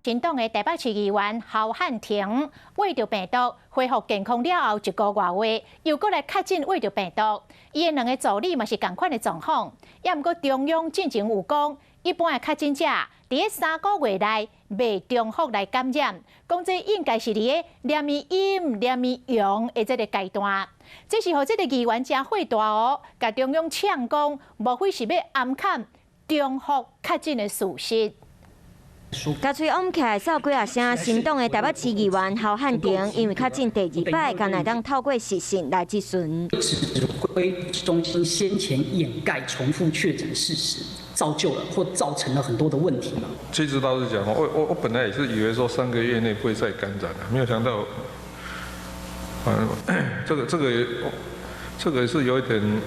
新黨的台北市議員侯漢廷穢著病毒恢復健康了後一個外月，又閣來確診穢著病毒。伊的兩个助理嘛是仝款的狀況。也毋過中央進前有講，一般的確診者佇咧3個月內袂重複來感染，講這應該是佇咧驗陰驗陽的這个階段。這是予這个議員誠火大哦，共中央嗆講，莫非是欲掩崁重複確診的事實？共喙甕起來嗽幾仔聲，新黨的台北市議員侯漢廷因為確診第二擺，敢若會當透過視訊來質詢。指揮中心先前掩蓋重複確診事實，造就了或造成了很多的問題嘛。其實老實講，我本來也是以為說3個月內不會再感染了，沒有想到，這個是有一點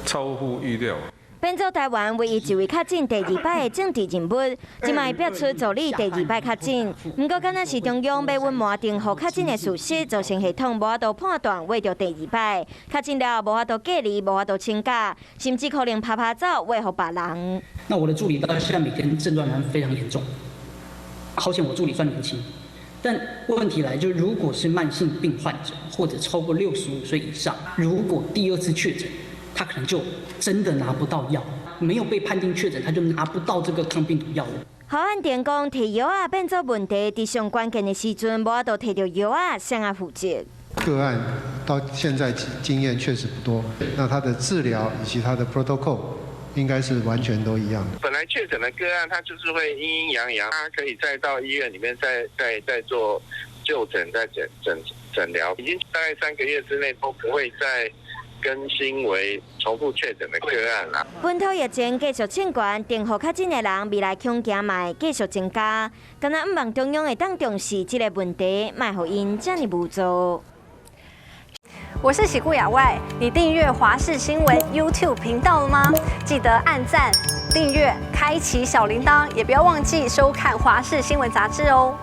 超乎預料。變做台灣唯一一位確診第二擺的政治人物，這擺逼出助理第二擺確診。毋過，敢若是中央欲隱瞞重複確診的事實，造成系統無法度判斷穢著第二擺確診了後，無法度隔離，無法度請假，甚至可能趴趴走穢予別人。那我的助理到現在每天症狀還非常嚴重，好險我助理算年輕。但問題來，就如果是慢性病患者或者超過65歲以上，如果第二次確診，他可能就真的拿不到藥，沒有被判定確診，他就拿不到這個抗病毒藥物。侯漢廷講，提藥仔變做問題，佇上關鍵的時陣，無法度提著藥仔，誰來負責？個案到現在經驗確實不多，那他的治療以及他的 protocol 應該是完全都一樣的。本來確診的個案，他就是會陰陰陽陽，他可以再到醫院裡面再做就診、再診療，已經大概3個月之內都不會再更新為重複確診的個案啦。本土疫情繼續衝懸，重複確診的人未來恐驚嘛會繼續增加。敢若毋望中央會當重視這個問題，莫予𪜶遮爾無助。我是喜顧亞外，你訂閱華視新聞 YouTube 頻道了嗎？記得按讚、訂閱、開啟小鈴鐺，也不要忘記收看華視新聞雜誌哦。